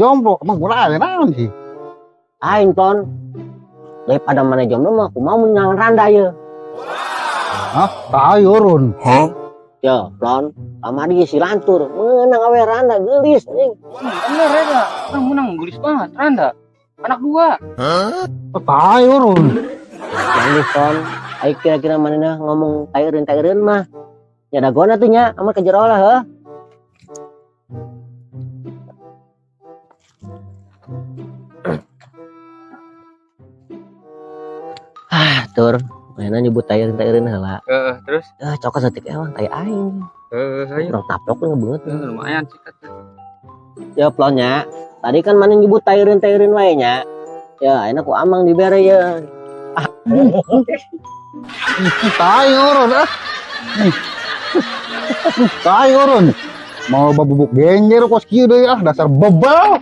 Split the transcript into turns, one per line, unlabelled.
Jomblo emang kurang naon sih?
Aing ton. Daripada mana jomblo mah kumaha mun nang randa ye.
Hah? Tai urun.
Yo, plon. Kamari si lantur meunang awe randa geulis anjing.
Bener ya, Orang menang gelis banget, Randa. Anak dua.
Tai urun.
Mandi ton. Aing kira-kira manehna ngomong taireun-taireun mah. Ya dagona tuh nya ama ke jero lah heuh. Ah, tur. Mainan nyebut taireun-taireun heula.
Heeh, terus
Eh, cokot saeutik ewang tai aing.
heeh, ayo.
Kurang taplok ngebeungeut.
Heeh, lumayan sikat.
Ya plonnya. Tadi kan mana nyebut taireun-taireun wae nya. Ya, ayeuna ku amang dibere ya.
Tai urun ah. Tai urun. Mau babubuk genjer kos kieu deui ah dasar bebal.